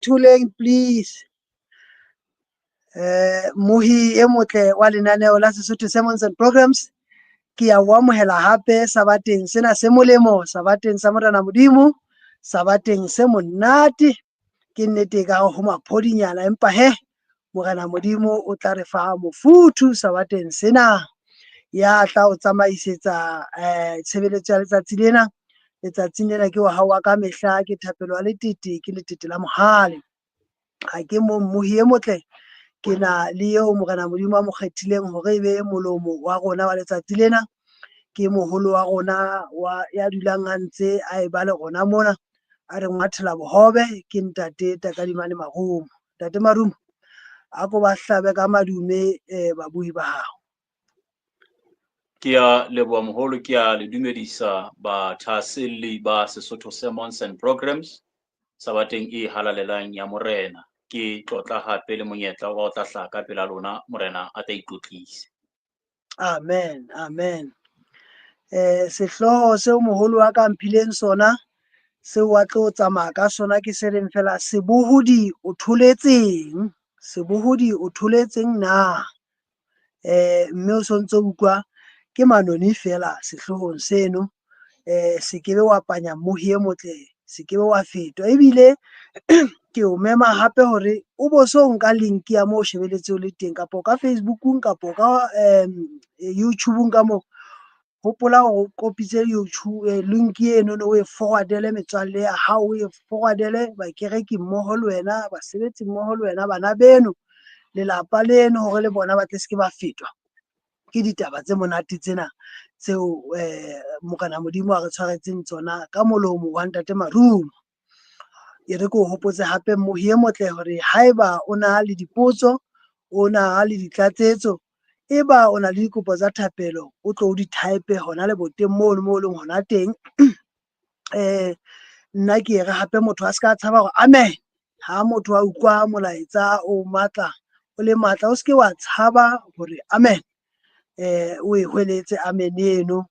Tholeng please. Mohi e motle wa lenaneo la Sesotho Sermons and Programs, ke ya o amohela hape sabateng sena se molemo, sabateng sa Morena Modimo, sabateng se monate. Ke nnete ka ho maphodinyana, empa he Morena Modimo o tla re fa mofuthu sabateng sena. Ya tla o tsamaisetsa tshebeletso ya letsatsi lena. Letsatsing lena ke wa hao wa ka mehla, ke Thapelo ya Letete, ke Letete la Mohale. Ha ke mo mmohi e motle, ke na le eo Morena Modimo a mo kgethileng hore e be molomo wa rona wa letsatsi lena. Ke moholo wa rona wa ya dulang a ntse a e ba le rona mona, a re ngwathela bohobe, ke Ntate Takadimane Marumo. Ntate Marumo, a ko ba hlabe ka madume babuhi ba hao. Ke a leboha moholo, ke a le dumedisa bathahaselli ba Sesotho Sermons and Programs sabateng e halalelang ya Morena. Ke tlotla hape le monyetla wa ho tla hlaha ka pela lona, Morena a tla itlotlise. Amen, amen. Sehlooho seo moholo wa ka mphileng sona, seo wa tlo tsamaya ka sona, ke se reng fela sebohodi o tholetseng, sebohodi o tholetseng na? Mme o sontso utlwa ke manoni fela sehloohong seno. Se ke be wa panya mmohi e motle, se ke be wa fetwa. Ebile ke o mema hape hore o bo so nka link ya moo o shebeletse o le teng, kapa ka Facebookung, kapa ka YouTubeng ka moo. Hopola hore o kopitse YouTube link eno, o e forwardele metswalle ya hao, o e forwardele bakereki mmoho le wena, basebetsi mmoho le wena, bana beno, lelapa leno, hore le bona ba tle se ke ba fetwa ke ditaba tse monate tsena tseo Morena Modimo a re tshwaretseng tsona ka molomo wa Ntate Marumo. E re ke o hopotse hape mmohi e motle hore haeba o na le dipotso, o na le ditlatsetso, eba o na le dikopo tsa thapelo, o tlo o di type hona leboteng mono moo o leng hona teng. Nna ke re hape motho a se ka tshaba hore amen. Ha motho a utlwa molaetsa o matla, o le matla, o se ke wa tshaba hore amen. O e hweletse amen eno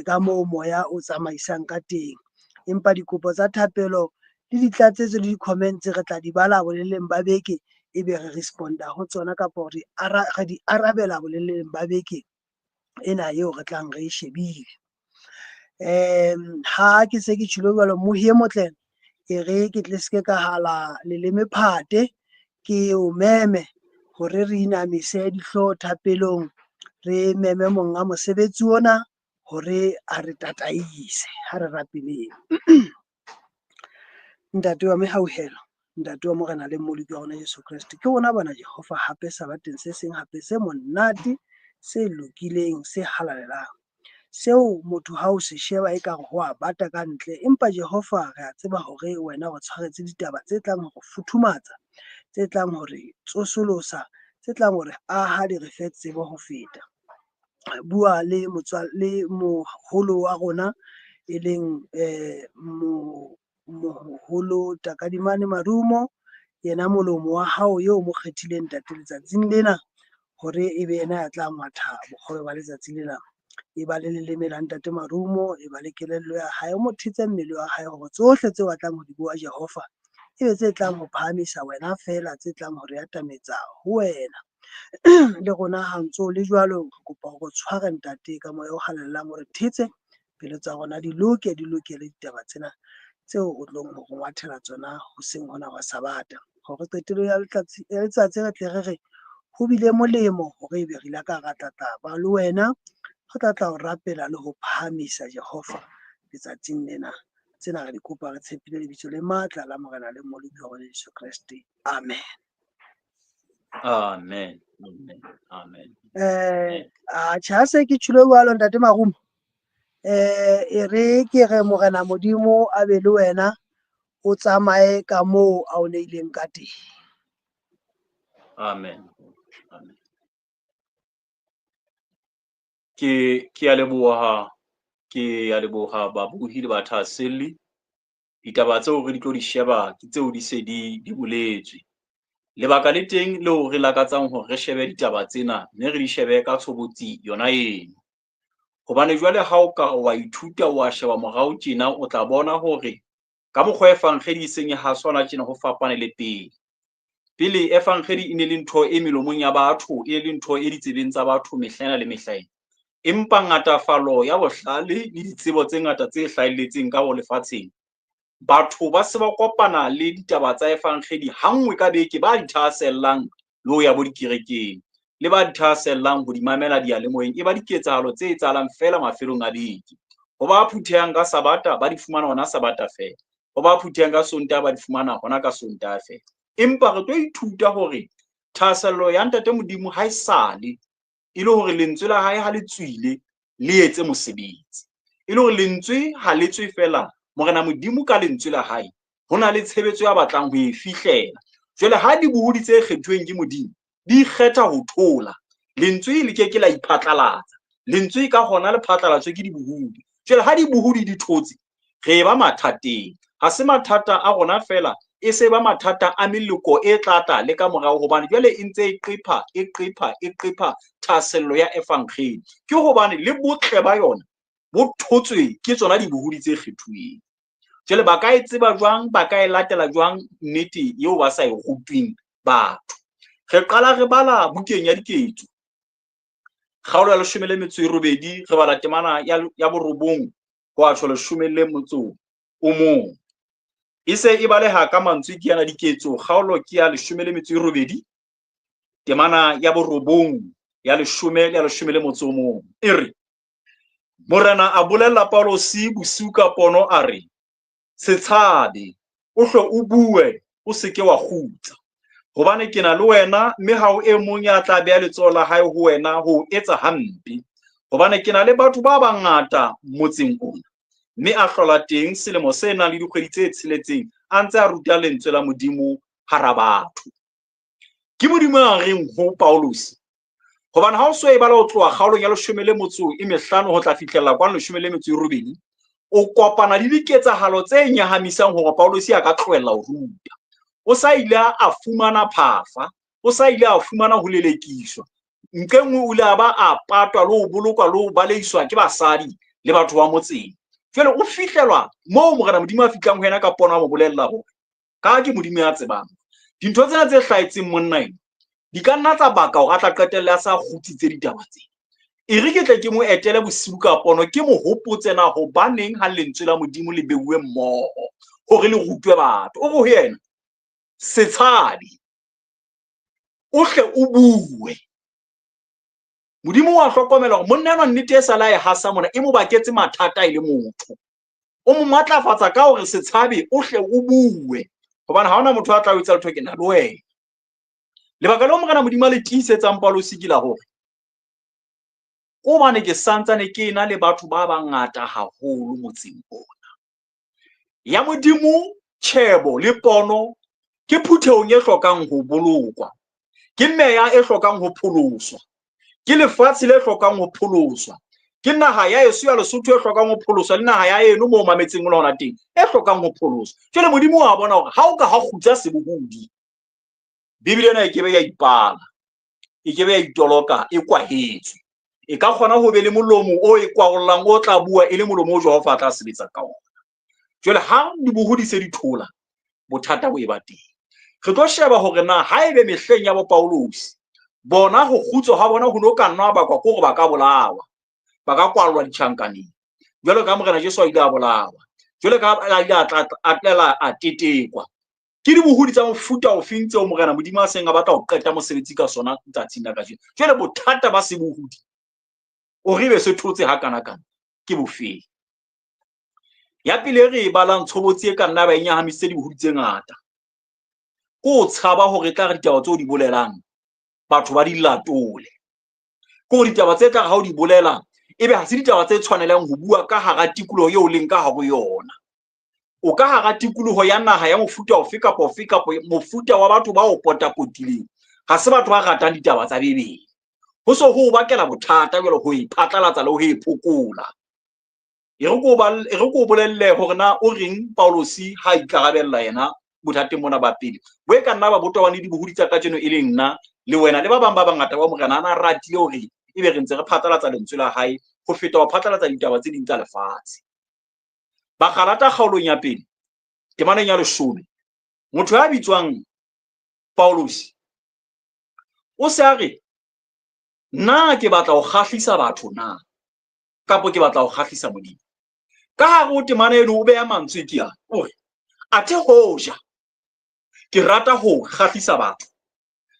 ka moo moya o tsamaisang ka teng. Empa dikopo tsa thapelo le ditlatsetso le di-comments re tla di bala boleleng ba beke, ebe re responda ho tsona, kapa re di arabela boleleng ba beke ena eo re tlang re e shebile. Ha ke se ke tjholo jwalo, mmohi e motle, e re ke tle se ke ka hala leleme phate, ke o meme hore re inamise dihlooho thapelong, re meme monga mosebetsi ona hore a re tataise. Ha re rapeleng. Ntate wa mehauhelo, Ntate wa Morena le Mmoloki wa rona Jesu Kreste, ke rona bana Jehova hape sabateng se seng hape se monate, se lokileng, se halalelang, seo motho ha o se sheba ekare ho a bata ka ntle. Empa Jehova, re a tseba hore wena o tshwaretse ditaba tse tlang ho re futhumatsa, tse tlang hore tsosolosa, tse tlang hore aha di re fe tsebo ho feta. Bua le le moholo wa rona, e leng moholo Takadimane Marumo, yena molomo wa hao eo mo kgethileng Ntate letsatsing lena hore e be yena ya tla ngwatha bohobe ba letsatsi lena. E ba le leleme la Ntate Marumo, e ba le kelello ya hae, o mo thetse mmele wa hae hore tsohle tseo a tlang ho di bua Jehova e be tse tlang ho phahamisa wena feela, tse tlang ho re atametsa ho wena. Le rona ha ntso le jwalo, re kopa hore o tshware Ntate ka moya o halalelang, o re thetse pelo tsa rona di loke, di lokele ditaba tsena tseo o tlong ho re ngwathela tsona hoseng hona hwa Sabata, hore qetellong ya letsatsi re tle re re ho bile molemo hore ebe re ile ka ra tla ba le wena, re tla tla o rapela le ho phahamisa Jehova letsatsing lena. Tsena re di kopa re tshepile lebitso le matla la Morena le Mmoloki wa rona Jesu Kreste. Amen. Amen. Amen. Amen. Atjhe, ha se ke tjholo jwalo Ntate Marumo, e re ke re Morena Modimo a be le wena, o tsamaye ka moo a o neileng ka teng. Amen. Amen. Ke a leboha, ke a leboha babohi le bathahaselli. Ditaba tseo re di tlo di sheba ke tseo di se di boletswe. Lebaka le teng leo re lakatsang hore re shebe ditaba tsena, mme re di shebe ka tshobotsi yona eno. Hobane jwale ha o ka wa ithuta, wa sheba morao tjena, o tla bona hore Ka mokgwa efankgedi e seng e haswa hona tjena ho fapane le pele. Pele efankgedi e ne le ntho e melomong ya batho, e le ntho e ditsebeng tsa batho mehla ena le mehla ena. Empa ngatafalo ya bohlale le ditsebo tse ngata tse hlahelletseng ka ho lefatsheng, batho ba se ba kopana le ditaba tsa efankgedi hanngwe ka beke, ba di thahasellang le ho ya bo dikerekeng, le ba di thahasellang ho di mamela diyalemoyeng, e ba diketsahalo tse etsahalang feela mafelong a beke. Ho ba phuthehang ka Sabata ba di fumana hona Sabata feela, ho ba phuthehang ka Sontaha ba di fumana hona ka Sontaha feela. Empa re tlo ithuta hore thahasello ya Ntate Modimo ha esale e le hore lentswe la hae ha le tswile le etse mosebetsi, e le hore lentswe ha le tswe feela, Morena Modimo ka lentswe la hae ho na le tshebetso ya batlang ho e fihlela. Jwale ha dibohodi tse kgethuweng ke Modimo di ikgetha ho thola, lentswe le ke ke la iphatlalatsa, lentswe ka hona le phatlalatswe ke dibohodi. Jwale ha dibohodi di thotse, re ba mathateng. Ha se mathata a rona feela, e se ba mathata a meloko e tla tla le ka morao, hobane jwale e ntse e qepha, e qepha, e qepha thahasello ya efankgedi. Ke hobane le botle ba yona bo thotswe ke tsona dibohodi tse kgethuweng. Jwale ba ka e tseba jwang, ba ka e latela jwang nnete eo ba sa e rutweng batho? Re qala re bala bukeng ya Diketso, kgaolo ya 18, re bala temana ya 9 ho ya 11. E se e baleha ka mantswe ke yana Diketso, kgaolo ke ya 18, temana ya 9 ya 10 le ya 11. E re, Morena a bolella Paulosi bosiu ka pono a re, se tshabe, o hle o bue, o se ke wa kgutsa, hobane ke na le wena, mme ha ho e mong ya tla beha letsoho la hae ho wena ho o etsa hampe, hobane ke na le batho ba bangata motseng ona. Mme a hlola teng selemo se nang le dikgwedi tse 6, a ntse a ruta lentswe la Modimo hara batho. Ke Modimo a reng ho Paulosi, hobane ha o so e bala ho tloha kgaolong ya 15 ho tla fihlella kwano 18, o kopana le diketsahalo tse nyahamisang hore Paulosi a ka tlohella ho ruta. O sa ile a fumana phafa, o sa ile a fumana ho lelekiswa. Nqe nngwe o ile a ba a patwa le ho bolokwa le ho baleiswa ke basadi le batho ba motseng. Jwale o fihlelwa moo Morena Modimo a fihlang ho yena ka pono a mo bolella hore ka ke Modimo ya tsebang dintho tsena tse hlahetseng monna ena di ka nna tsa baka hore a tla qetelle a sa kgutsitse ditaba tsena. E re ke tle ke mo etele bosiu ka pono, ke mo hopotse na hobaneng ha lentswe la Modimo le beuwe mmoho hore le rutwe batho. O re ho yena, se tshabe, o hle o bue. Modimo wa hlokomela hore monna enwa nnete e sala e hasa mona e mo baketse mathata e le motho. O mo matlafatsa ka hore se tshabe, o hle o bue, hobane ha hona motho a tla o etsa letho, ke na le wena. Lebaka leo Morena Modimo a le tiisetsang Paulosi ke la hore hobane ke santsane ke ena le batho ba bangata haholo motseng ona. Ya Modimo tjhebo le pono ke phuthehong e hlokang ho bolokwa, ke meya e hlokang ho pholoswa, ke lefatshe le hlokang ho pholoswa, ke naha ya eso ya Lesotho e hlokang ho pholoswa, le naha ya eno moo mametseng o le hona teng e hlokang ho pholoswa. Jwale Modimo wa bona hore ha o ka ha kgutsa sebohodi, Bibele ena e kebe ya ipala, e kebe ya itoloka, e kwahetswe. E ka kgona ho be le molomo o e kwarollang o tla bua e le molomo o Jehova a tla sebetsa ka ona. Jwale ha dibohodi se di thola, bothata bo e ba teng. Re tlo sheba hore na haebe mehleng ya bo Paulosi bona ho kgutswa ha bona ho no ka nna bakwa ke hore ba ka bolawa, ba ka kwallwa ditjhankaneng, jwalo ka Morena Jesu a ile a bolawa, jwalo ka a ile a tla a tlela a tetekwa. Ke dibohodi tsa mofuta ofeng tseo Morena Modimo a seng a batla ho qeta mosebetsi ka sona tsatsing la kajeno? Jwale bothata ba sebohodi o re be se thotse hakana-kana ke bofeng? Ya pele re e balang tshobotsi e ka nna ba e nyahamisitse dibohodi tse ngata, ke ho tshaba hore e tla re ditaba tseo di bolelang batho ba di latole. Ke hore ditaba tse tla re ha o di bolela ebe ha se ditaba tse tshwanelang ho bua ka hara tikoloho eo o leng ka hare ho yona. O ka hara tikoloho ya naha ya mofuta ofe kapa ofe kapa mofuta wa batho ba o potapotileng, ha se batho ba ratang ditaba tsa Bibele. Ho so ho o bakela bothata jwale ho e phatlalatsa le ho e phokola. E re ko bolelle hore na o reng Paulosi ha ikarabella yena bothateng bona ba pele. Bo e ka nna ba botobane le dibohodi tsa kajeno e leng nna le wena le ba bang ba bangata ba Morena a na ratile hore ebe re ntse re phatlalatsa lentswe la hae ho feta ho phatlalatsa ditaba tse ding tsa lefatshe. Bagalata kgaolong ya pele, Temaneng ya 10, motho ya bitswang Paulus o se a re, nna ke batla ho kgahlisa batho na, kapa ke batla ho kgahlisa Modimo? Ka hare ho temana eno o beha mantswe ke a, o re, athe hoja ke rata ho kgahlisa batho,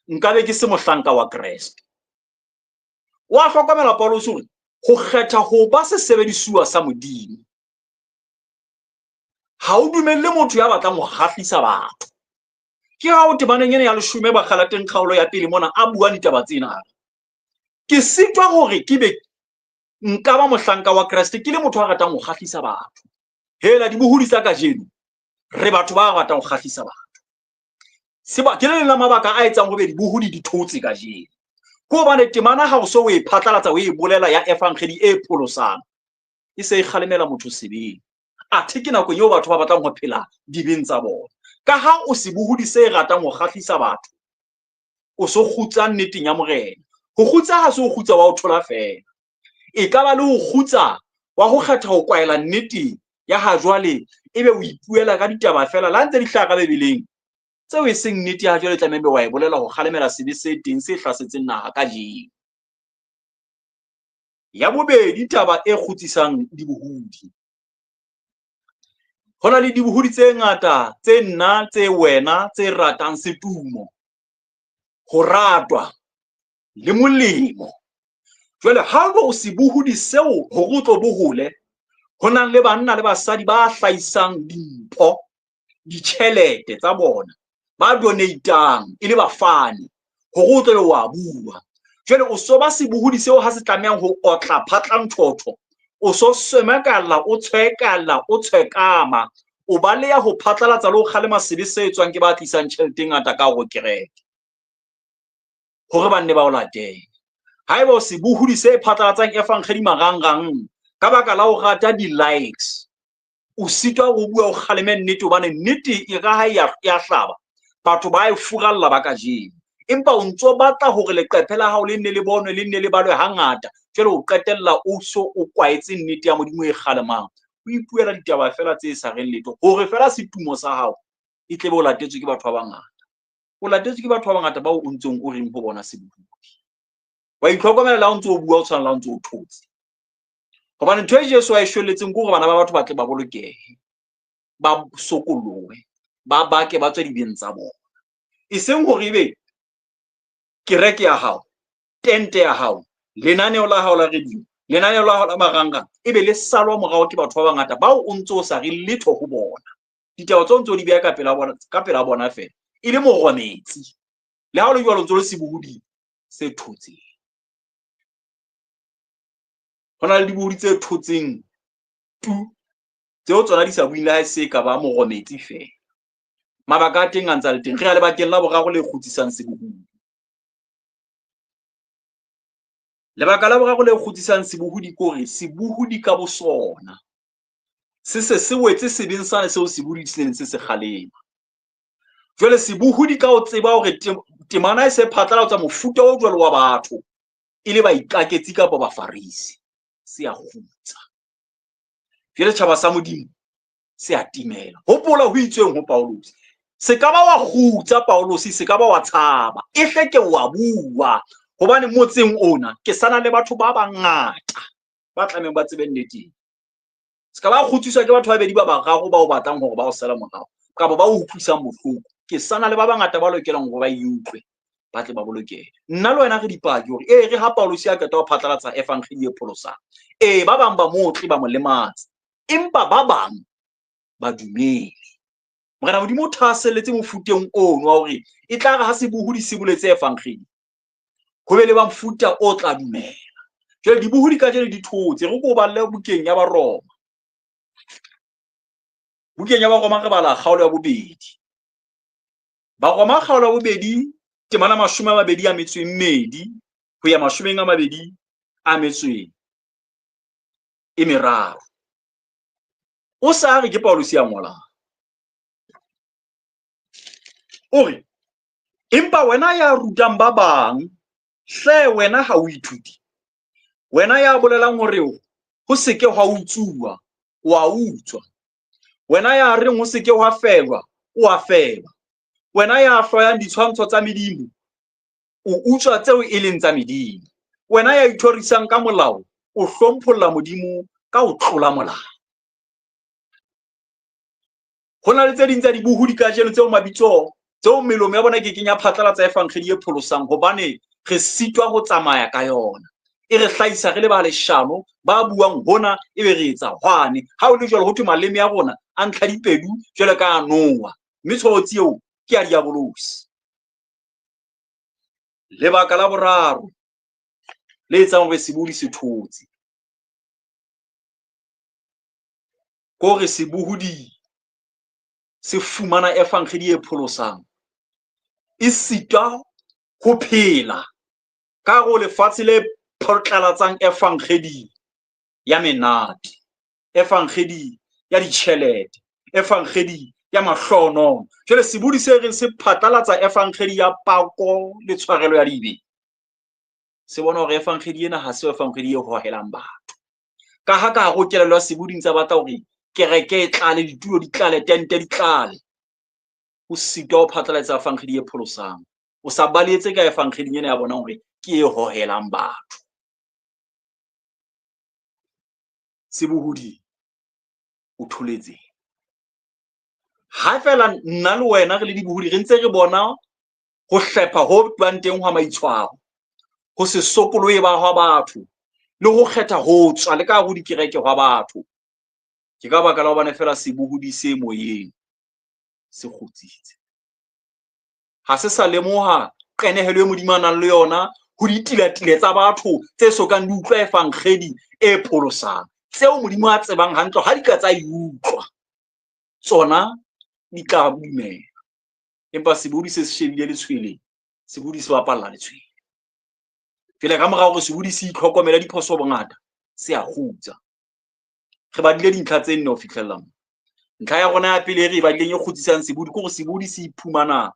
nkabe ke se mohlanka wa Kreste. Wa hlokomela Paulus hore ho kgetha ho ba sesebedisuwa sa Modimo ha o dumelle motho ya batlang ho kgahlisa batho. Ke ha o temaneng ena ya 10 ba Galateng kgaolo ya pele mona a bua ditaba tsena. Ke sitwa hore ke be nka ba mohlanka wa Kreste ke le motho a ratang ho kgahlisa batho. Hela dibohodi tsa kajeno, re batho ba ratang ho kgahlisa batho. Seba ke le leng la mabaka a etsang hore dibohodi di thotse kajeno. Ke hobane temana ha o so o e phatlalatsa o e bolela ya evangeli e pholosang, e se e kgalemela motho sebeng. Athe ke nako eo batho ba batlang ho phela dibeng tsa bona. Ka ha o sebohodi se ratang ho kgahlisa batho, o so kgutsa nneteng ya Morena. Ho kgutsa ha se ho kgutsa wa ho thola feela. E ka ba le ho kgutsa wa ho kgetha ho kwaela nnete ya ha jwale, ebe o ipuela ka ditaba feela la ntse di hlaha ka Bibeleng, tseo e seng nnete ya ha jwale tlamehile wa e bolela ho kgalemela sebe se teng se hlasetseng naha kajeno. Ya bobedi, taba e kgutsisang dibohodi. Ho na le dibohodi tse ngata tse nna tse wena tse ratang setumo, ho ratwa le molemo. Jwale ha o sebohodi seo hore o tlo bohole, ho nang le banna le basadi ba hlahisang dimpho, ditjhelete tsa bona, ba donatang e le bafani hore o tlo be wa bua. Jwale o so ba sebohodi seo ha se tlamehang ho otla phatlanthotho, o so swemekalla, o tshwekalla, o tshwekama, o baleha ho phatlalatsa le ho kgalema sebe se etswang ke ba tlisang tjhelete e ngata ka hore kereke, hore ba nne ba o latele. Haeba o sebohodi se phatlalatsang evangeli marangrang ka baka la ho rata di-likes, o sitwa ho bua o kgaleme nnete, hobane nnete e ka ha ya hlaba, batho ba e furalla ba kajeno. Empa o ntso batla hore leqephe la hao le nne le bonwe, le nne le balwe hangata, jwale o qetella o so o kwaetse nnete ya Modimo e kgalemang. O ipuela ditaba feela tse sa reng letho, hore feela setumo sa hao e tle be o latetswe ke batho ba bangata. O latetswe ke batho ba bangata bao o ntsong o reng ho bona sebohodi. Wa itlhokomela la o ntso o bua, o tshwana la o ntso o thotse. Hobane ntho e Jesu a e shwelletseng ke hore bana ba batho ba tle ba bolokehe, ba sokolohe, ba bake, ba tswe dibeng tsa bona. E seng hore ebe kereke ya hao, tente ya hao, lenaneo la hao la radio, lenaneo la hao la marangrang, ebe le salwa morao ke batho ba bangata bao o ntso o sa re letho ho bona. Ditaba tseo ntso di beha ka pela bona, ka pela bona feela, e le morometsi. Le ha o le jwalo ntso le sebohodi se thotseng. Ho na le dibohodi tse thotseng tu, tseo tsona di sa bueng le ha e se ka ba morometsi feela. Mabaka a teng a ntse a le teng. Re ya lebakeng la boraro le kgutsisang sebohodi. Lebaka la boraro le kgutsisang sebohodi ke hore sebohodi ka bosona se se se wetse sebeng sane seo sebohodi se neng se se kgalema. Jwale sebohodi ka ho tseba hore temana e se phatlalatsa mofuta o jwalo wa batho e le baikaketsi kapa bafarisi, se a kgutsa. Jwale tjhaba sa Modimo se a timela. Hopola ho itsweng ho Paulus. Se ka ba wa kgutsa Paulus, se ka ba wa tshaba. E hle ke wa bua, hobane motseng ona ke sana le batho ba bangata ba tlamehang ba tsebe nnete. Se ka ba kgutsiswa ke batho ba babedi ba bararo ba o batlang hore ba o sala morao, kapa ba o utlwisang bohloko. Ke sana le ba bangata ba lokelang hore ba e utlwe, ba tle ba bolokehe. Nna le wena re dipaki hore e re ha Paulus a qeta ho phatlalatsa evangeli e pholosang, ee, ba bang ba motle ba mo lematsa, empa ba bang ba dumele. Morena Modimo o thahaselletse mofuteng ono wa hore e tla re ha sebohodi se boletse evangeli, ho be le ba mofuta o tla dumela. Jwale dibohodi kajeno di thotse. Re ko balle bukeng ya Baroma. Bukeng ya Baroma re bala kgaolo ya bobedi. Baroma kgaolo ya bobedi, temana 22 ho ya 23. O sa re ke Paulus ya ngolang. O re, empa wena ya rutang ba bang, hle wena ha o ithute. Wena ya bolelang hore ho se ke hwa utsuwa, wa utswa. Wena ya reng ho se ke hwa febwa, o a feba. Wena ya hloyang ditshwantsho tsa medimo, o utswa tseo e leng tsa medimo. Wena ya ithorisang ka molao, o hlompholla Modimo ka ho tlola molao. Ho na le tse ding tsa dibohodi kajeno tseo mabitso, tseo melomo ya bona e kekeng ya phatlalatsa evangedi e pholosang, hobane re sitwa ho tsamaya ka yona. E re hlahisa re le ba leshano, ba buang hona ebe re etsa hwane. Ha ho le jwalo, ho thwe maleme a rona a ntlha dipedu jwalo ka a noa, mme tshobotsi eo ke ya diabolosi. Lebaka la boraro le etsang hore sebohodi se thotse ke hore sebohodi se fumana evangedi e pholosang, e sitwa ho phela ka hare ho lefatshe le phatlalatsang evangedi ya menate, evangedi ya ditjhelete, evangedi ya mahlohonolo. Jwale sebohodi se reng se phatlalatsa evangedi ya pako le tshwarelo ya dibe, se bona hore evangedi ena ha se evangedi e hohelang batho. Ka ha ka hare ho kelello ya sebohodi ntse a batla hore kereke e tlale, ditulo di tlale, tente di tlale, o sitwa ho phatlalatsa evangedi e pholosang. O sa baletse ka evangeding ena ya bona hore ke e hohelang batho. Sebohodi o tholetse. Ha feela nna le wena re le dibohodi re ntse re bona ho hlepha ho bang teng hwa maitshwaro, ho se sokolohe ba hwa batho, le ho kgetha ho tswa le ka hare ho dikereke hwa batho. Ke ka baka la hobane feela sebohodi se moyeng se kgutsitse. Ha se sa lemoha qenehelo e Modimo a nang le yona ho ditilatile tsa batho tse sokang di utlwa evangedi e pholosang, tseo Modimo a tsebang hantle ha di ka tsa e utlwa, tsona di tla dumela. Empa sebohodi se se shebile letshwele, sebohodi se bapalla letshwele. Jwale ka mora hore sebohodi se itlhokomele diphoso bongata, se a kgutsa. Re badile dintlha tse nne ho fihlella mo. Ntlha ya rona ya pele e re e badileng e kgutsisang sebohodi ke hore sebohodi se iphumana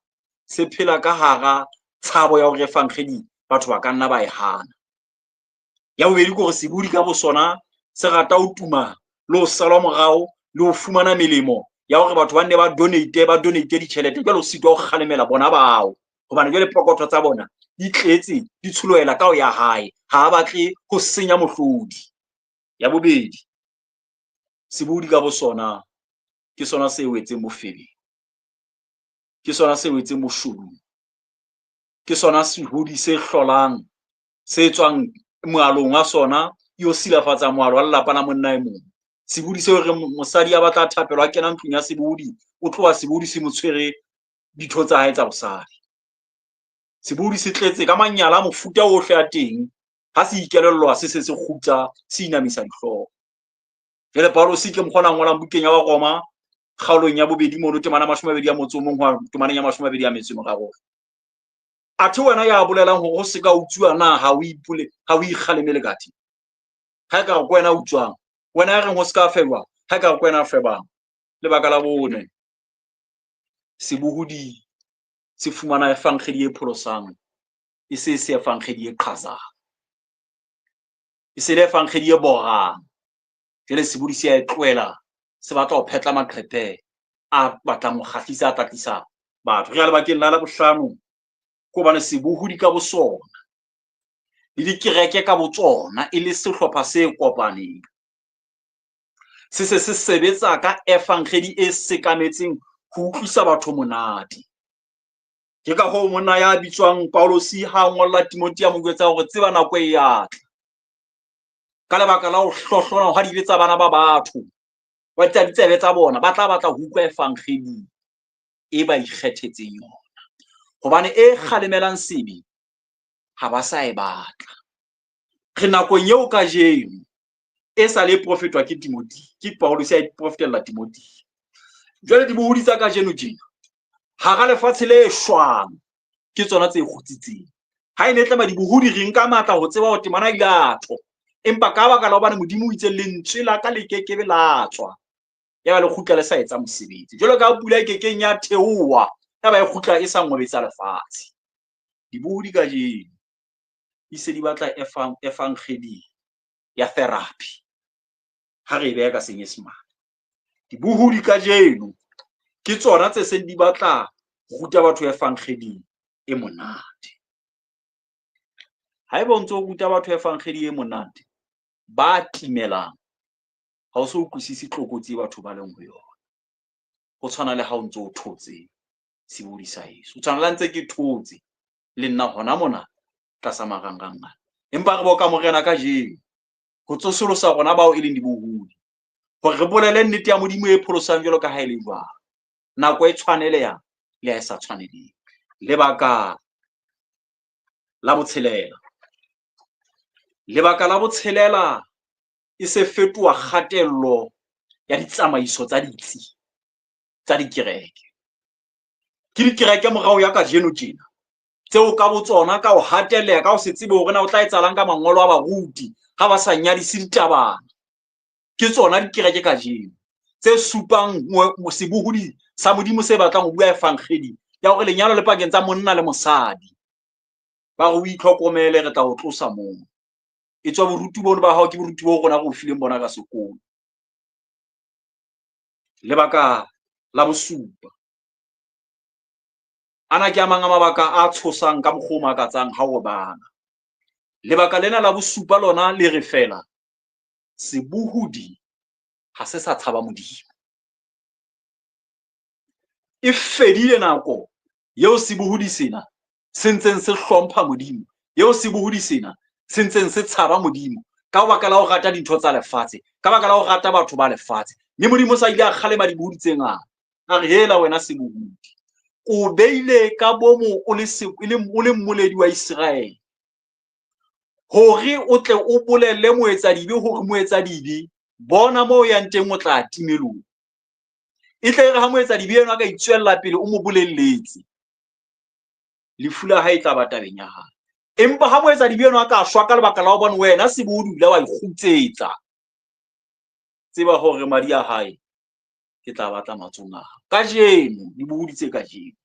se phela ka hara tshabo ya hore evangedi batho ba ka nna ba e hana. Ya bobedi ke hore sebohodi ka bosona se rata ho tuma le ho salwa morao le ho fumana melemo ya hore batho ba nne ba donate, ba donate ditjhelete, jwale o sitwa ho kgalemela bona bao, hobane jwale pokotho tsa bona di tletse, di tsholohela ka ho ya hae, ha a batle ho senya mohlodi. Ya bobedi, sebohodi ka bosona ke sona se wetseng bofebeng, ke sona se wetseng boshodung, ke sona sebohodi se hlolang, se tswang moalong wa sona, yo silafatsa moalo wa lelapa la monna e mong. Sebohodi seo re mosadi a batla thapelo, a kena ntlong ya sebohodi, o tloha sebohodi se mo tshwere ditho tsa hae tsa bosadi. Sebohodi se tletse ka manyala a mofuta ohle a teng, ha se ikelellwa se se se kgutsa, se inamisa dihlooho. Jwale Paulus ke mokgwa o ngolang bukeng ya Baroma, kgaolong ya bobedi mono, temana 21 ho ya temaneng ya 23. Athe wena ya bolelang hore ho se ka utsuwa na ha o ipole, ha o ikgalemele ka teng? Ha e ka re ke wena utswang, wena ya reng ho se ka febwa, ha e ka re ke wena febang. Lebaka la bone, sebohodi se fumana evangedi e pholosang, e se se evangedi e qhazang, e se le evangedi e borang. Jwale sebohodi se a e tlohela, se batla ho phetla maqephe a batlang ho kgahlisa, a tla tlisa batho. Re ya lebakeng la bohlano, ke hobane sebohodi ka bosona le dikereke ka botsona e le sehlopha se kopaneng, se se se sebetsa ka evangedi e sekametseng ho utlwisa batho monate. Ke ka hoo monna ya bitswang Paulus ha a ngolla Timothea mo jwetsa hore tseba nako e ya tla, ka lebaka la ho hlohlona hwa dibe tsa bana ba batho, ba tsa ditsebe tsa bona, ba tla batla ho utlwa evangedi e ba ikgethetseng yona, hobane e kgalemelang sebe ha ba sa e batla. Re nakong eo kajeno e sa le profetwa ke Timothea, ke Paulus a e profetella Timothea. Jwale dibohodi tsa kajeno tjena hara lefatshe le shwang ke tsona tse kgutsitseng. Ha e ne tlama dibohodi re nka matla ho tseba hore temana ile a tho, empa ka baka la hobane Modimo o itse lentswe la ka le kekebe la tswa, ya ba le kgutla le sa etsa mosebetsi. Jwalo ka pula e kekeng ya theoha, ya ba e kgutla e sa ngobetsa lefatshe. Dibohodi kajeno di se di batla evangedi ya therapy, ha re e beha ka Senyesemane. Dibohodi kajeno ke tsona tse seng di batla ho ruta batho evangedi e monate. Haeba o ntso ruta batho evangedi e monate, ba timelang ha o so utlwisise tlokotsi e batho ba leng ho yona. Ho tshwana le ha o ntso o thotse sebohodi sa heso. O tshwana le ha ntse ke thotse le nna hona mona tlasa marangrang ana. Empa re boka Morena kajeno ho tsosolosa rona bao e leng dibohodi, hore re bolele nnete ya Modimo e pholosang jwalo ka ha e le jwalo. Nako e tshwaneleha le ha e sa tshwaneleng. Lebaka la botshelela. Lebaka la botshelela e se fetoha kgatello ya ditsamaiso tsa ditsi tsa dikereke. Ke dikereke morao ya kajeno tjena tseo ka botsona ka ho hatelleha, ka ho se tsebe hore na o tla etsahalang ka mangolo a baruti ha ba sa nyadise ditabana. Ke tsona dikereke kajeno tse supang sebohodi sa Modimo se batlang ho bua evangeli ya hore lenyalo le pakeng tsa monna le mosadi. Ba re o itlhokomele, re tla o tlosa moo. E tswa boruti bono ba hao ke boruti bo rona re o fileng bona ka sekolo. Lebaka la bosupa. Ana ke a mang a mabaka a tshosang ka mokgwa o makatsang ha o bala. Lebaka lena la bosupa lona le re fela sebohodi ha se sa tshaba Modimo. E fedile nako eo sebohodi sena se ntseng se hlompha Modimo, eo sebohodi sena se ntseng se tshaba Modimo ka baka la ho rata dintho tsa lefatshe, ka baka la ho rata batho ba lefatshe. Mme Modimo sa ile a kgalema dibohodi tse ngata. A re, hela wena sebohodi, o beile ka bomo o le o le mmoledi wa Iseraele hore o tle o bolelle moetsadibe hore moetsadibe bona moo o yang teng o tla timelong. E tle re ha moetsadibe enwa a ka itswella pele o mo bolelletse, lefu la hae e tla ba tabeng ya hae. Empa ha moetsadibe enwa a ka shwa ka lebaka la hobane wena sebohodi o ile wa ikgutsetsa, tseba hore madi a hae ke tla batla matsohong a hao. Kajeno dibohodi tse kajeno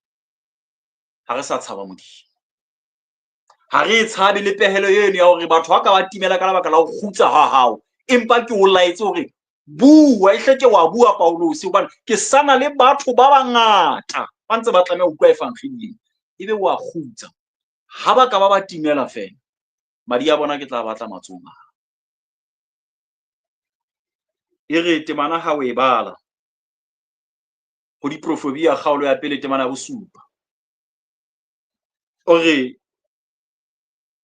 ha re sa tshaba Modimo, ha re tshabe le pehelo eno ya hore batho ba ka ba timela ka lebaka la ho kgutsa ha hao, empa ke o laetse hore bua, e hleke wa bua Paulose, hobane ke sana le batho ba bangata ba ntse ba tlameha ho utlwa evangeli, ebe wa kgutsa. Ha ba ka ba ba timela feela, madi a bona ke tla batla matsohong a hao. E re temana ha o e bala ho Diprofobia kgaolo ya pele temana ya bosupa, o re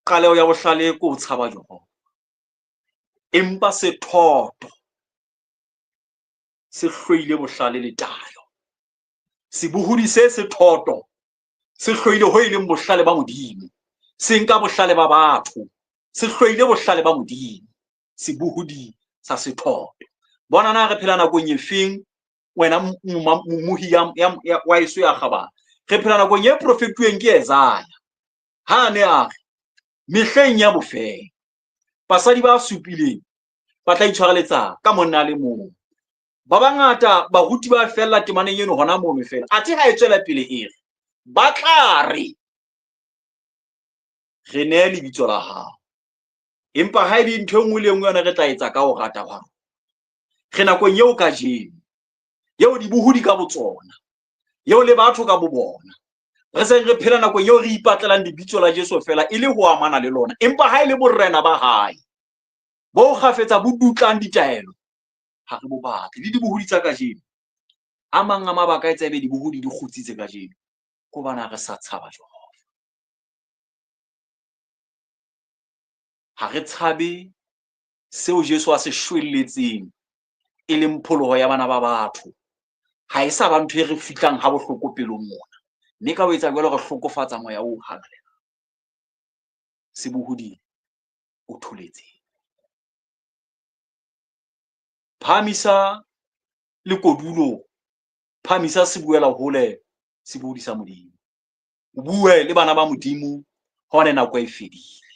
qaleho ya bohlale ke ho tshaba Jehova, empa sethoto se hloile bohlale le tayo. Sebohodi se sethoto se hloile ho e leng bohlale ba Modimo, se nka bohlale ba batho, se hloile bohlale ba Modimo. Sebohodi sa sethoto. Bona na re phela nakong e feng, wena mmohi wa eso ya kgabane? Re phela nakong e profetuweng ke Isaiah ha a ne a re mehleng ya bofelo basadi ba supileng ba tla itshwareletsa ka monna a le mong. Ba bangata baruti ba fella temaneng eno hona mono fela, athe ha e tswela pele e re ba tla re re nee lebitso la hao, empa ha e le ntho e nngwe le e nngwe yona re tla etsa ka ho rata hwa rona. Re nakong eo kajeno, eo dibohodi ka botsona, eo le batho ka bo bona, re seng re phela nakong eo re ipatlelang lebitso la Jesu fela e le ho amana le lona, empa ha e le borena ba hae bo kgafetsa bo dutlang ditaelo, ha re bo batle. Le dibohodi tsa kajeno, a mang a mabaka a etsa ebe dibohodi di kgutsitse kajeno, ke hobane ha re sa tshaba Jehova. Ha re tshabe seo Jesu a se shwelletseng e leng pholoho ya bana ba batho. Ha e sa ba ntho e re fihlang ha bohloko pelong mona, mme ka ho etsa jwalo re hlokofatsa moya o halalelang. Sebohodi o tholetse. Phahamisa lekodulo, phahamisa sebuela hole, sebohodi sa Modimo. O bue le bana ba Modimo hobane nako e fedile.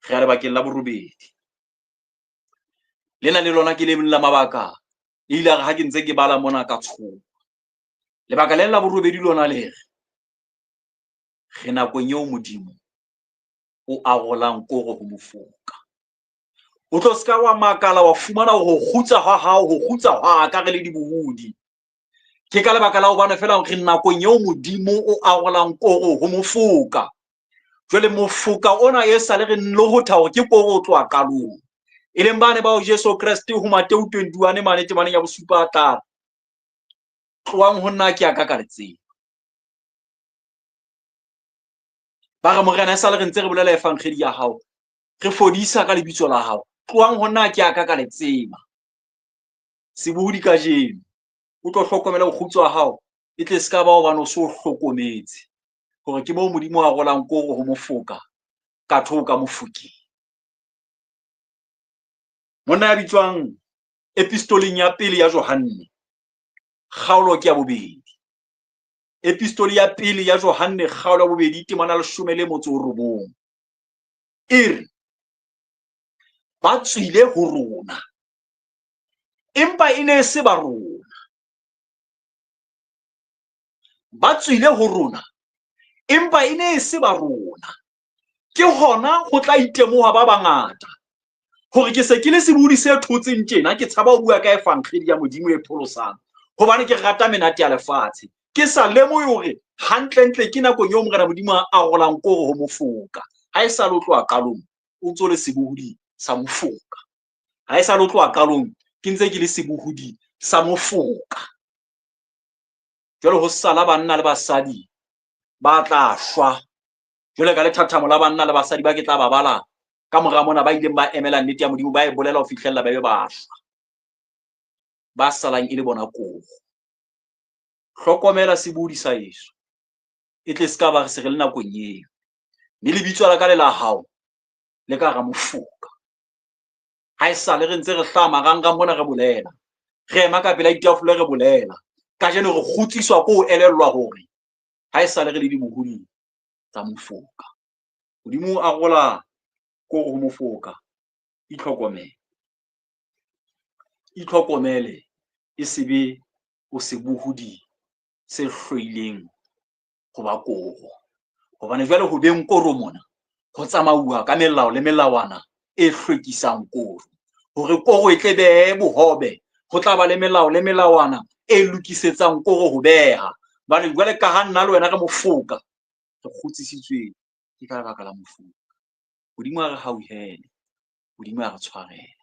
Re ya lebakeng la borobedi. Lena le lona ke le leng la mabaka e ile re ha ke ntse ke bala mona ka tshoha. Lebaka le la borobedi lona le re re nakong eo Modimo o arolang koro ho mofoka. O tlo se ka wa makala wa fumana hore ho kgutsa hwa hao, ho kgutsa hwa ka re le dibohodi. Ke ka lebaka la hobane feela re nakong eo Modimo o arolang koro ho mofoka. Jwale mofoka ona e sale re lohotha hore ke koro o tloha qalong. E leng bane bao Jesu Kreste ho Mateu 21 mane temaneng ya bosupa a tla tlohang ho nna ke ya ka ka le tseba. Ba re Morena e sale re ntse re bolela evangeli ya hao, re fodisa ka lebitso la hao. Tlohang ho nna ke ya ka ka le tseba. Sebohodi kajeno o tlo hlokomela bokgutso wa hao, e tle se ka ba hobane o so hlokometse hore ke moo Modimo a rolang koro ho mofoka ka thoko ka mofokeng. Monna ya bitswang epistoleng ya pele ya Johanne, kgaolo ke ya bobedi. Epistoli ya pele ya Johanne, kgaolo ya bobedi, temana 19. E re, ba tswile ho rona, empa e ne e se ba rona. Ba tswile ho rona, empa e ne e se ba rona. Ke hona ho tla itemoha ba bangata hore ke se ke le sebohodi se thotseng tjena, ke tshaba ho bua ka evangeli ya Modimo e pholosang, hobane ke rata menate ya lefatshe. Ke sa lemohe hore hantlentle ke nakong eo Morena Modimo a arolang koro ho mofoka. Ha e sa le ho tloha qalong, o ntso le sebohodi sa mofoka. Ha e sa le ho tloha qalong, ke ntse ke le sebohodi sa mofoka. Jwale ho sala banna le basadi ba tla shwa. Jwale ka lethathamo la banna le basadi ba ke tla ba bala ka mora mona ba ileng ba emela nnete ya Modimo, ba e bolela ho fihlella ba be ba shwa. Ba salang e le bona koro. Hlokomela sebohodi sa heso, e tle se ka ba re se re le nakong eo. Mme lebitso la ka le la hao le ka hara mofoka. Ha e sale re ntse re hlaha marangrang mona re bolela, re ema ka pela ditafole re bolela. Kajeno re kgutsiswa ke ho elellwa hore ha e sale re le dibohodi tsa mofoka. Modimo a rola koro ho mofoka. Itlhokomele, itlhokomele, e se be o sebohodi se hloileng ho ba koro. Hobane jwale ho beng koro mona ho tsamauwa ka melao le melawana e hlwekisang koro. Hore koro e tle behe bohobe, ho tla ba le melao le melawana e lokisetsang koro ho beha. Hobane jwale ka ha nna le wena re mofoka, re kgutsisitswe ke ka lebaka la mofoka. Modimo a re hauhele, Modimo a re tshwarele,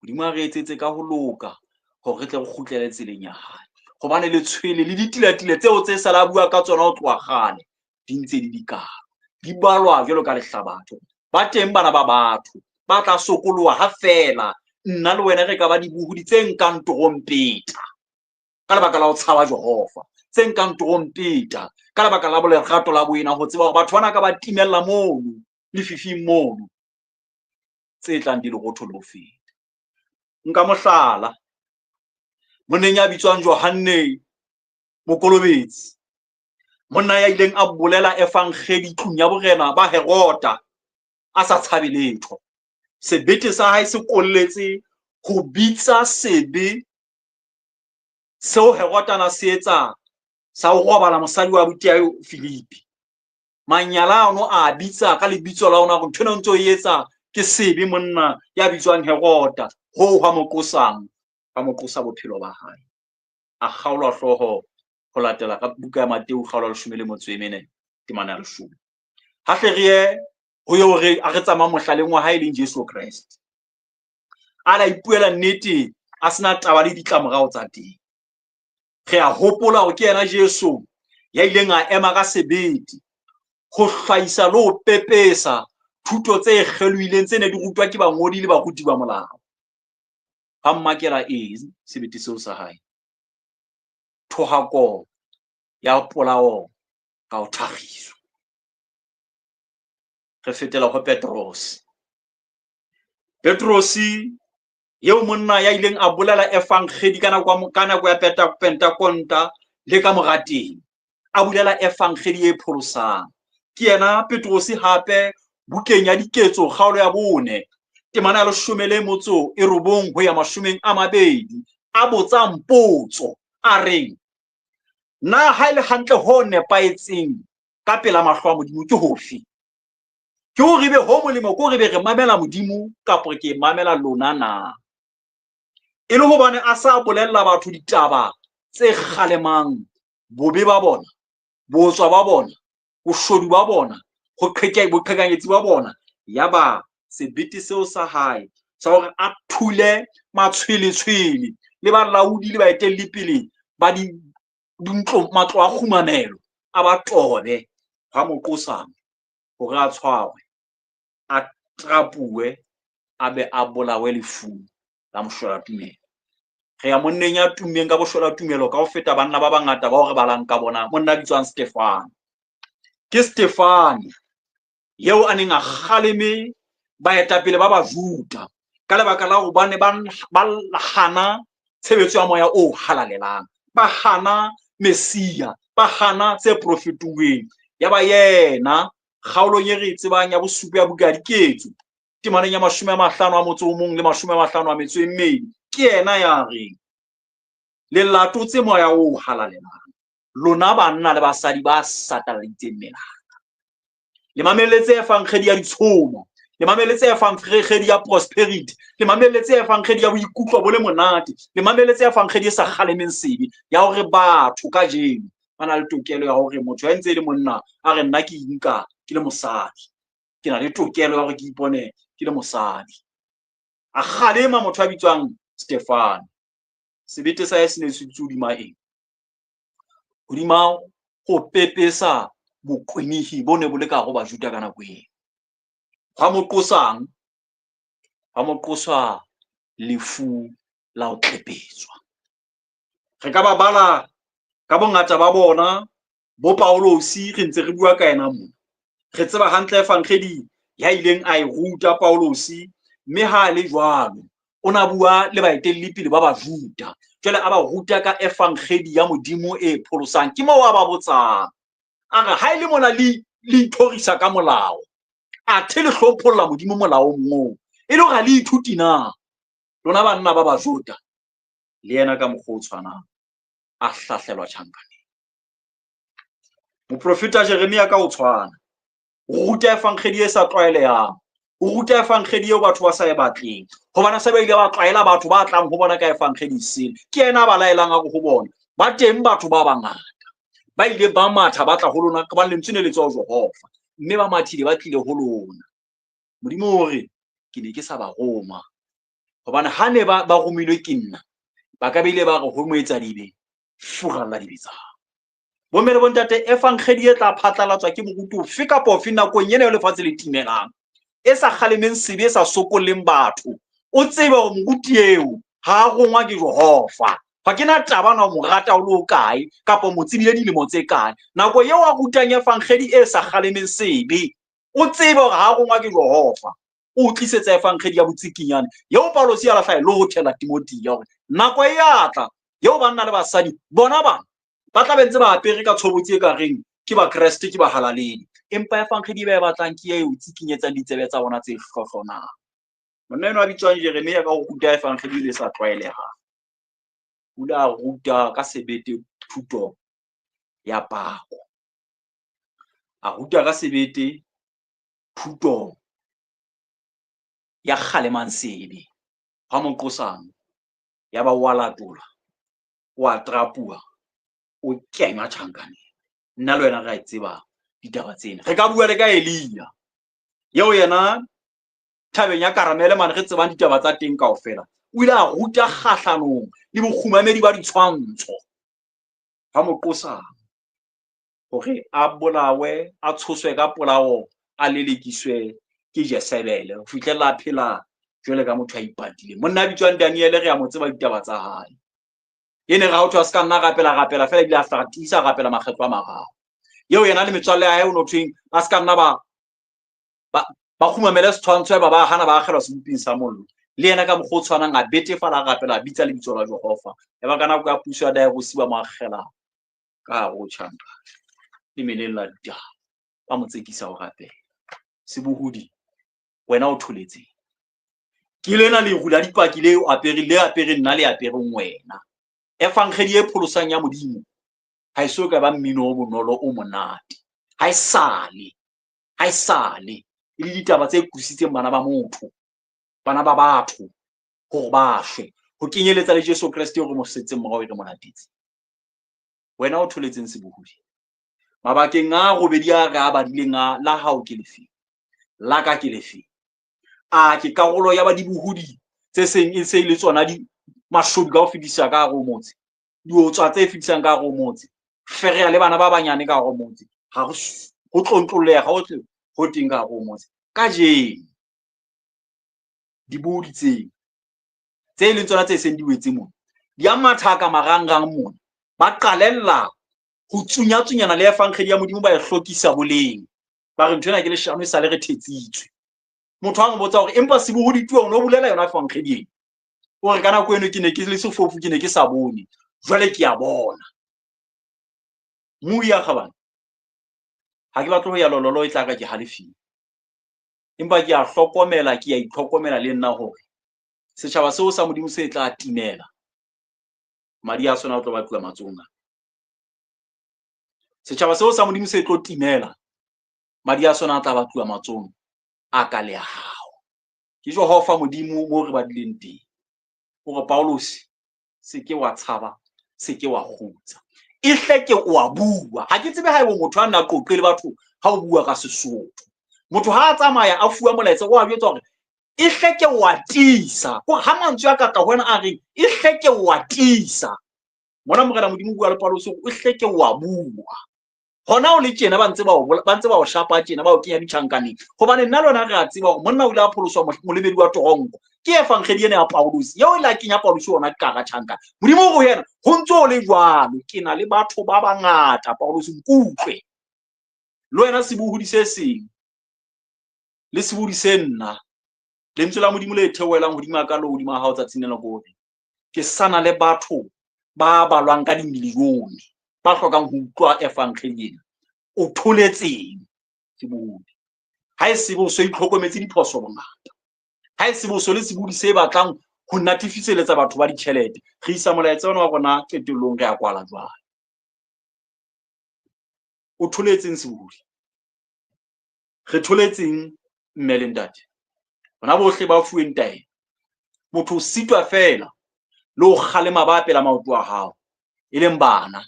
Modimo a re etsetse ka ho loka hore re tle re kgutlele tseleng ya hae. Hobane letshwele le ditilatile tseo tse sala bua ka tsona ho tloha kgale di ntse di dikalo, di balwa jwalo ka lehlabatho. Ba teng bana ba batho ba tla sokoloha ha feela nna le wena re ka ba dibohodi tse nkang trompeta ka lebaka la ho tshaba Jehova, tse nkang trompeta ka lebaka la lerato la boena, ho tseba hore batho bana ka ba timella mono lefifing mono, tse tlang di lerotho le ho feta. Nka mohlala monneng ya bitswang Johanne Mokolobetsi, monna ya ileng a bolela evangeli tlung ya borena ba Herota a sa tshabe letho. Sebete sa hae se kolletse ho bitsa sebe seo Herota na se etsa sa ho robala mosadi wa abuti ya Filipi. Manyala ano a bitsa ka lebitso la ona hore ntho ena o ntso e etsa ke sebe, monna ya bitswang Herota. Hoo hwa mo qosang, ba mo qosa bophelo ba hae. A kgaolwa hlooho ho latela ka buka ya Mateu kgaolo ya 14, temana ya 10. Ha hle re ye ho eo re a re tsamayang mohlaleng wa hae e leng Jesu Kreste. A la ipuela nnete a sena taba le ditlamorao tsa teng. Re a hopola hore ke yena Jesu ya ileng a ema ka sebete ho hlahisa le ho pepesa thuto tse kgelohileng tse ne di rutwa ke bangodi le baruti ba molao. Ba mmakela eng sebete seo sa hae? Thohako ya polao ka ho thakgiswa. Re fetela ho Petrose. Petrose eo monna ya ileng a bolela evangeli ka nako ya Pentakonta le ka mora teng, a bolela evangeli e pholosang. Ke yena Petrose hape bukeng ya Diketso kgaolo ya 4 temana ya 19 ho ya 20, a botsang potso a reng, na ha e le hantle ho nepahetseng ka pela mahlo a Modimo ke hofe? Ke hore ebe ho molemo ke hore ebe re mamela Modimo kapa ke mamela lona na? E le hobane a sa bolella batho ditaba tse kgalemang bobe ba bona, botswa ba bona, boshodu ba bona, ho boqhekanyetsi ba bona. Yaba sebete seo sa hae sa hore a thule matshweletshwele le balaodi le baetelli pele ba dintlo, matlo a kgumamelo, a ba tobe, hwa mo qosang hore a tshwarwe, a trapuwe, a be a bolawe lefung la moshwelatumelo. Re ya monneng ya tummeng ka boshwelatumelo ka ho feta banna ba bangata bao re balang ka bona, monna a bitswang Stefane. Ke Stefane eo a neng a kgaleme baetapele ba Bajuda ka lebaka la hobane ba hana tshebetso ya moya o halalelang, ba hana Messia, ba hana tse profetuweng. Ya ba yena kgaolong e re e tsebang ya bosupa ya buka ya Diketso, temaneng ya 51 le 52, ke yena ya reng le latotse moya o halalelang, lona banna le basadi ba sataladitseng melala, le mamelletse efankgedi ya ditshomo, le mamelletse efankgedi ya prosperity, le mamelletse efankgedi ya boikutlo bo le monate, le mamelletse efankgedi e sa kgalemeng sebe, ya hore batho kajeno ba na le tokelo ya hore motho ya ntse e le monna a re nna ke inka ke le mosadi, ke na le tokelo ya hore ke ipone ke le mosadi. A kgalema motho a bitswang Stefane. Sebete sa hae se ne se dutse hodima eng? Hodima ho pepesa bokwenehi bo ne bo le ka ho Bajuda ka nako eo. Hwa mo qosang? Hwa mo qosa lefu la ho tlepetswa. Re ka ba bala ka bongata ba bona, bo Paulosi re ntse re bua ka yena mona. Re tseba hantle efankgedi ya ileng a e ruta Paulosi, mme ha a le jwalo o na bua le baetelli pele ba Bajuda. Jwale a ba ruta ka efankgedi ya Modimo e pholosang. Ke moo a ba botsang, a re ha e le mona le ithorisa ka molao, athe le hlompholla Modimo molaong oo, e le hore ha le ithuti na? Lona banna ba Bajuda. Le yena ka mokgwa o tshwanang a hlahlelwa tjhankaneng. Moprofeta Jeremia ka ho tshwana o ruta efankgedi e sa tlwaelehang, o ruta efankgedi eo batho ba sa e batleng, hobane se ba ile ba tlwaela batho ba tlang ho bona ka efankgedi e sele. Ke yena a ba laelang a re ho bona, ba teng batho ba bangata ba ile ba matha ba tla ho lona, hobane lentswe ne le tswa ho Jehova, mme ba mathile ba tlile ho lona. Modimo o re, ke ne ke sa ba roma, hobane ha ne ba romilwe ke nna, ba ka be ile ba re ho moetsadibe, furalla dibe tsa hao. Bomme le bontate, efankgedi e tla phatlalatswa ke moruti ofe kapa ofe nakong ena eo lefatshe le timelang, e sa kgalemeng sebe, e sa sokolleng batho, o tsebe hore moruti eo ha a rongwa ke Jehova. Ha ke na taba na o mo rata o le o kae kapa o mo tsebile dilemo tse kae. Nako eo a rutang efankgedi e sa kgalemeng sebe, o tsebe hore ha a rongwa ke Jehova, o tlisetsa efankgedi ya botsikinyane eo Paulosi a lahla e lohothela Timothea hore nako e a tla eo banna le basadi bona bana ba tla be ntse ba apere ka tshobotsi e ka reng ke Bakreste, ke bahalaledi, empa efankgedi e ba e batlang ke eo tsikinyetsang ditsebe tsa bona tse hlohlonang. Monna enwa a bitswang Jeremia ka ho ruta efankgedi le sa tlwaelehang, o ile a ruta ka sebete thuto ya pako, a ruta ka sebete thuto ya kgalemang sebe. Ha mo qosang, ya ba wa latola, wa trapuwa, o kenywa tjhankaneng. Nna le wena re a e tseba ditaba tsena. Re ka bua le ka Elia, eo yena thabeng ya Karamele mane re tsebang ditaba tsa teng kaofela. O ile a ruta kgahlanong le bokgumamedi ba ditshwantsho. Ha mo qosang hore a bolawe, a tshoswe ka polao, a lelekiswe ke Jezebele ho fihlella a phela jwale ka motho a ipatileng. Monna a bitswang Daniele re a mo tseba ditaba tsa hae. E ne re ha ho thwe a se ka nna rapela, rapela fela, ebile a hla tiisa rapela makgetlo a mararo. Eo yena le metswalle ya hae o no thweng ba se ka nna ba kgumamele setshwantsho, ba ba hana, ba akgelwa seboping sa mollo. Le yena ka mokgwa o tshwanang a betefala, a rapela, a bitsa lebitso la Jehova. Ya ba ka nako ya puso ya Darius ba mo akgela ka hare ho tjhankana le meleng la ditaba, ba mo tsekisa ho rapela. Sebohodi, wena o tholetseng? Ke lena leru la dipaki le o apere, le apere nna, le apereng wena. Efankgedi e pholosang ya Modimo ha e so ka ba mmino o bonolo o monate. Ha e sale, ha e sale. E le ditaba tse qositseng bana ba motho, bana ba batho, hore ba shwe. Ho kenyeletsa le Jesu Kreste eo re mo setseng morao e re mo latetse. Wena o tholetseng sebohodi. Mabakeng a robedi a re a badileng a la hao ke lefe? La ka ke lefe? A ke karolo ya ba dibohodi tse seng e se le tsona di mashodu ka ho fetisa ka hare ho motse, diotswa tse fetisang ka hare ho motse, fereya le bana ba banyane ka hare ho motse. Ha ho tlontlolleha hohle ho teng ka hare ho motse. Kajeno dibohodi tseo tse leng tsona tse seng di wetse mona di a mathaka marangrang mona, ba qalella ho tsunyatsunyana le efankgedi ya Modimo, ba e hlokisa boleng, ba re ntho ena ke leshano e sale re thetsitswe. Motho a mo botsa hore empa sebohodi tuwa o no bolela yona efankgedi ena, o re ka nako eno ke ne ke le sefofu, ke ne ke sa bone, jwale ke a bona. Mmui ya kgabane, ha ke batle ho ya lololo e tla ka ke halefile, empa ke a hlokomela, ke a itlhokomela le nna hore setjhaba seo sa Modimo se tla timela, madi a sona a tlo batluwa matsohong a. Setjhaba seo sa Modimo se tlo timela, madi a sona a tla batluwa matsohong a ka le a hao. Ke Jehova Modimo mo re badileng teng. O re Paulus, se ke wa tshaba, se ke wa kgutsa. E hle ke o a bua. Ha ke tsebe haeba motho a nna qoqe le batho ha o bua ka Sesotho. Motho ha a tsamaya a fuwa molaetsa o a jwetsa hore e hle ke o a tiisa. Ko ha mantswe a ka tla ho wena a reng e hle ke o a tiisa. Mona Morena Modimo o bua le Paulus o hle ke o a bua. Hona o le tjena ba ntse ba o ba ntse ba o shapa tjena, ba o kenya ditjhankaneng. Hobane nna le wena re a tseba hore monna o ile a pholoswa molebedi wa toronko. Ke efankgedi ena ya Paulus, eo e la kenya Paulus ona ka hara tjhankana. Modimo o re ho yena, ho ntso o le jwalo, ke na le batho ba bangata, Paulus nkutlwe. Le wena sebohodi se seng, le sebohodi se nna, lentswe la Modimo le theohelang hodima ka le hodima hao tsatsing lena ke hore ke sana le batho ba balwang ka dimilione ba hlokang ho utlwa efankgedi ena. O tholetseng sebohodi? Ha e sebe o so itlhokometse diphoso bongata, ha e sebe o so le sebohodi se batlang ho natefiseletsa batho ba ditjhelete. Re isa molaetsa ona wa rona qetellong, re a kwala jwale. O tholetseng sebohodi? Re tholetseng mme le ntate? Rona bohle ba fuweng taelo. Motho o sitwa feela le ho kgalema ba pela maoto a hao, e leng bana,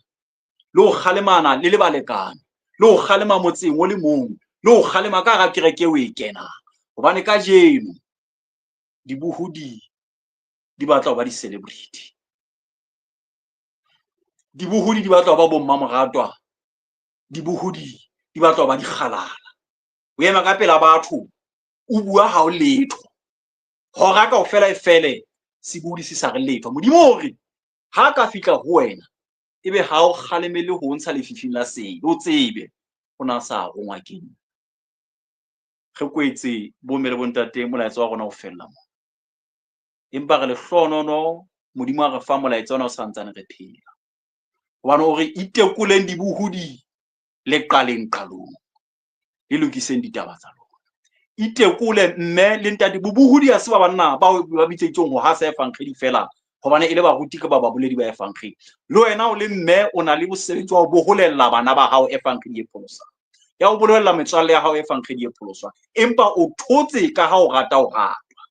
le ho kgalemana le le balekane, le ho kgalema motseng o le mong, le ho kgalema ka hara kereke eo e kenang. Hobane kajeno dibohodi di batla ho ba di-celebrity, dibohodi di batla ho ba bommamoratwa, dibohodi di batla ho ba dikgalala. O ema ka pela batho, o bua ha o letho, hora kaofela e fele, sebohodi se sa re letho. Modimo o re ha ka fihla ho wena, ebe ha o kgalemele ho ntsha lefifing la sebe, o tsebe o na sa rongwa ke nna. Re kwetse bomme le bontate, molaetsa wa rona o fella mo. Empa re lehlohonono Modimo a re fa molaetsa ona o santsane re phela. Hobane o re itekoleng dibohodi le qaleng qalong, le lokiseng ditaba tsa lona. Itekole mme le ntate. Bobohodi ha se ba banna bao ba bitseditsweng ho hasa efankgedi fela, hobane e le baruti ka ba baboledi ba efankgedi. Le wena o le mme o na le mosebetsi wa ho boholella bana ba hao efankgedi e pholosang, ya ho bolella metswalle ya hao efankgedi e pholosang, empa o thotse ka ha o rata ho ratwa.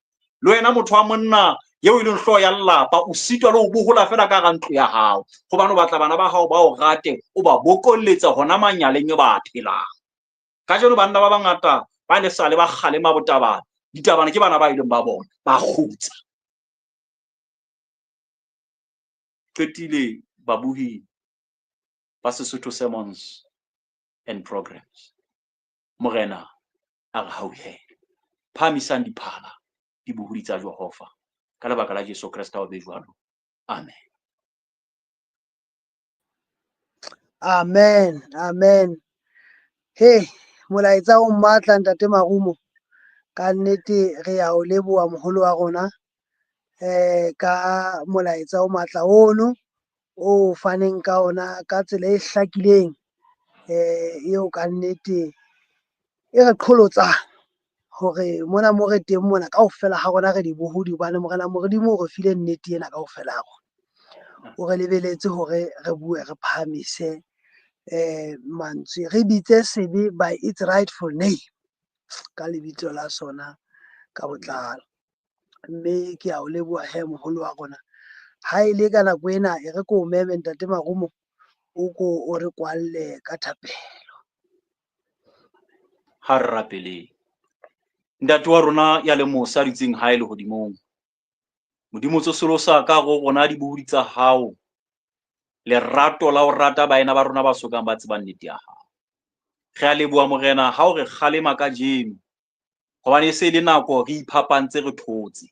Le wena motho wa monna eo e leng hlooho ya lelapa, o sitwa le ho bohola fela ka hara ntlo ya hao, hobane o batla bana ba hao ba o rate, o ba bokolletsa hona manyaleng e ba a phelang. Kajeno banna ba bangata ba le sale ba kgalema botabane, ditabane ke bana ba ileng ba bona, ba kgutsa. Qetile babohi ba Sesotho Sermons and Programs. Morena a re hauhele. Phahamisang diphala, dibohodi tsa Jehova, ka lebaka la Jesu Kreste o be jwalo. Amen. Amen, amen. Hey, molaetsa o matla ntate Marumo. Ka nnete re ya o leboha moholo wa rona ka molaetsa o matla ono o faneng ka ona ka tsela e hlakileng, eo ka nnete e re qholotsang hore mona mo re teng mona kaofela ha rona re dibohodi, hobane Morena Modimo o re file nnete ena kaofela ha rona. O re lebeletse hore re bue, re phahamise mantswe, re bitse sebe by its rightful name. ka lebitso la sona ka botlalo. Mme ke a o leboha he moholo wa rona. Ha e le ka nako ena e re ko o meme ntate Marumo, o ko o re kwalle ka thapelo. Ha re rapeleng. Ntate wa rona ya le mosa dutseng hae lehodimong, Modimo tsosolosa ka ho rona dibohodi tsa hao, lerato la ho rata baena ba rona ba sokang ba tsebang nnete ya hao. Re a leboha Morena ha o re kgalema kajeno, hobane e se e le nako re iphapantse re thotse.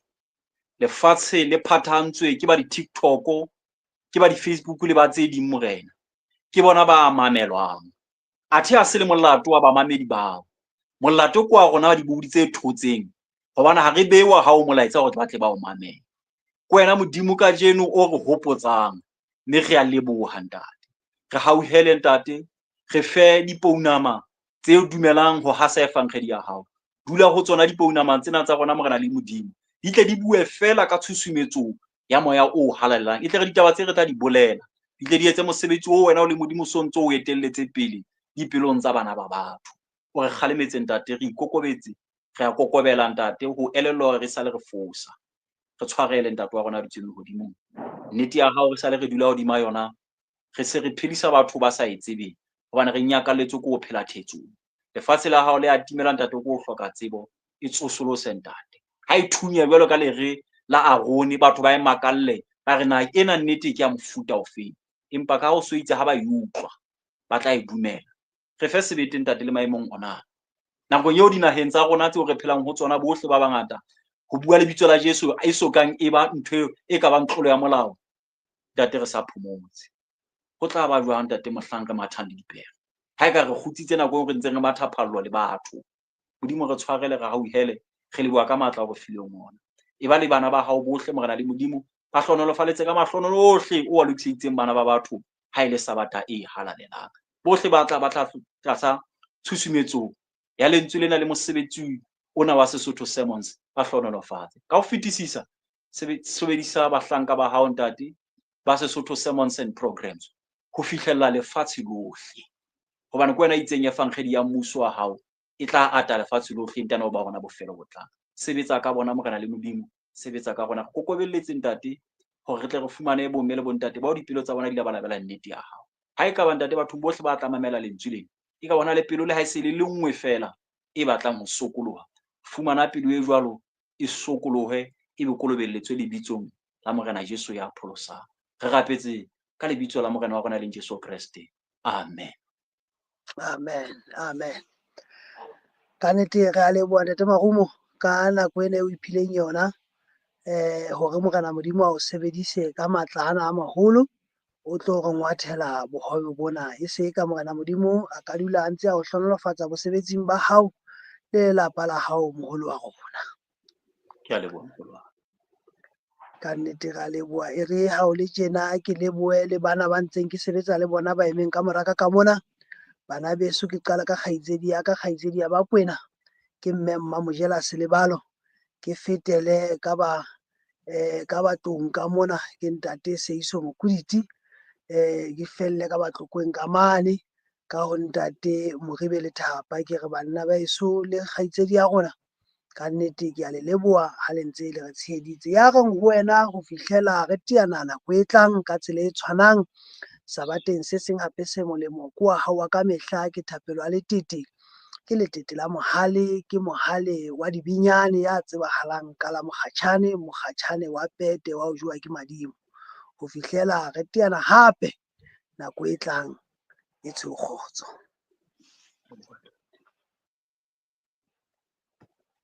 Lefatshe le phathahantswe ke ba di-TikTok, ke ba di-Facebook le ba tse ding Morena. Ke bona ba mamelwang. Athe ha se le molato wa bamamedi bao. Molato ke wa rona wa dibohodi tse thotseng, hobane ha re bewa ha o molaetsa hore ba tle ba o mamele. Ke wena Modimo kajeno o re hopotsang, mme re a leboha ntate. Re hauhele ntate, re fe dipounama tse dumelang ho hasa evangedi ya hao. Dula ho tsona dipounama tsena tsa rona Morena le Modimo, di tle di bue fela ka tshusumetso ya moya o halalelang. E tle re ditaba tse re tla di bolela, di tle di etse mosebetsi o wena o le Modimo so ntso o etelletse pele dipelong tsa bana ba batho. O re kgalemetse ntate, re ikokobetse, re a kokobela ntate ho elellwa hore re sale re fosa. Re tshwarele ntate wa rona dutseng lehodimong. Nnete ya hao re sale re dula hodima yona, re se re phedisa batho ba sa e tsebeng, hobane re nyakalletswe ke ho phela thetsong. Lefatshe la hao le a timela ntate ke ho hloka tsebo, e tsosolose ntate. Ha e thunya jwalo ka lere la Arone, batho ba e makalle, ba re na ena nnete ke ya mofuta ofeng. Empa ka ho so itse ha ba e utlwa, ba tla e dumela. Re fe sebete ntate le maemong ona. Nakong eo dinaheng tsa rona tseo re phelang ho tsona bohle ba bangata, ho bua lebitso la Jesu e so kang e ba ntho e ka bang tlolo ya molao, ntate re sa phomotse. Ho tla ba jwang ntate mohlang re mathang le dipere? Ha e ka re kgutsitse nako eo re ntseng re matha phallo le batho. Modimo re tshwarele, re hauhele, re leboha ka matla o re fileng ona. E ba le bana ba hao bohle Morena le Modimo, ba hlohonolofaletse ka mahlohonolo ohle o a lokiseditseng bana ba batho ha e le Sabatha e halalelang. Bohle ba tla ba tla tlasa tshusumetso ya lentswe lena le mosebetsi ona wa Sesotho Sermons, ba hlohonolofatse. Ka ho fetisisa, sebedisa bahlanka ba hao ntate ba Sesotho Sermons and Programs ho fihlella lefatshe lohle. Hobane ke wena itseng evangedi ya mmuso wa hao e tla ata lefatshe lohle ntana ho ba rona bofelo bo tlang. Sebetsa ka bona Morena le Modimo, sebetsa ka rona. Re kokobelletse ntate hore re tle re fumane bomme le bontate bao dipelo tsa bona di labalabela nnete ya hao. Ha e ka ba ntate batho bohle ba tla mamela lentswe lena, e ka bona le pelo le ha e se le le nngwe fela e batlang ho sokoloha. Fumana pelo e jwalo e sokolohe, e be kolobelletswe lebitsong la Morena Jesu ya pholosang. Re rapetse ka lebitso la Morena wa rona leng Jesu Kreste. Amen. Amen. Amen. Ka nnete re a leboha ntate Marumo ka nako ena eo iphileng yona, hore Morena Modimo a o sebedise ka matla ana a maholo, o tlo re ngwathela bohobe bona. E se ka Morena Modimo a ka dula a ntse a o hlohonolofatsa bosebetsing ba hao le lelapa la hao moholo wa rona. Ke a leboha moholo wa ka. Ka nnete re a leboha. E re ha o le tjena ke lebohe le bana ba ntseng ke sebetsa le bona ba emeng ka mora ka ka mona. Bana beso ke qala ka kgaitsedi ya ka, kgaitsedi ya Bakwena, ke mme Mmamojela Selebalo. Ke fetele ka ba ka batlong ka mona ke ntate Seiso Mokuditi, ke felle ka batlokweng ka mane ka ho ntate Moribe Lethapa. Ke re banna ba eso le kgaitsedi ya rona, ka nnete ke a le leboha ha le ntse le re tsheheditse. Ya reng ho wena ho fihlela re teana nako e tlang ka tsela e tshwanang sabateng se seng hape se molemo ke wa hao wa ka mehla, ke thapelo ya letete, ke letete la mohale, ke mohale wa dibinyane ya tsebahalang ka la mokgatjhane, mokgatjhane wa pete wa ho jowa ke madimo. Ho fihlela re teana hape nako e tlang, e tsho kgotso.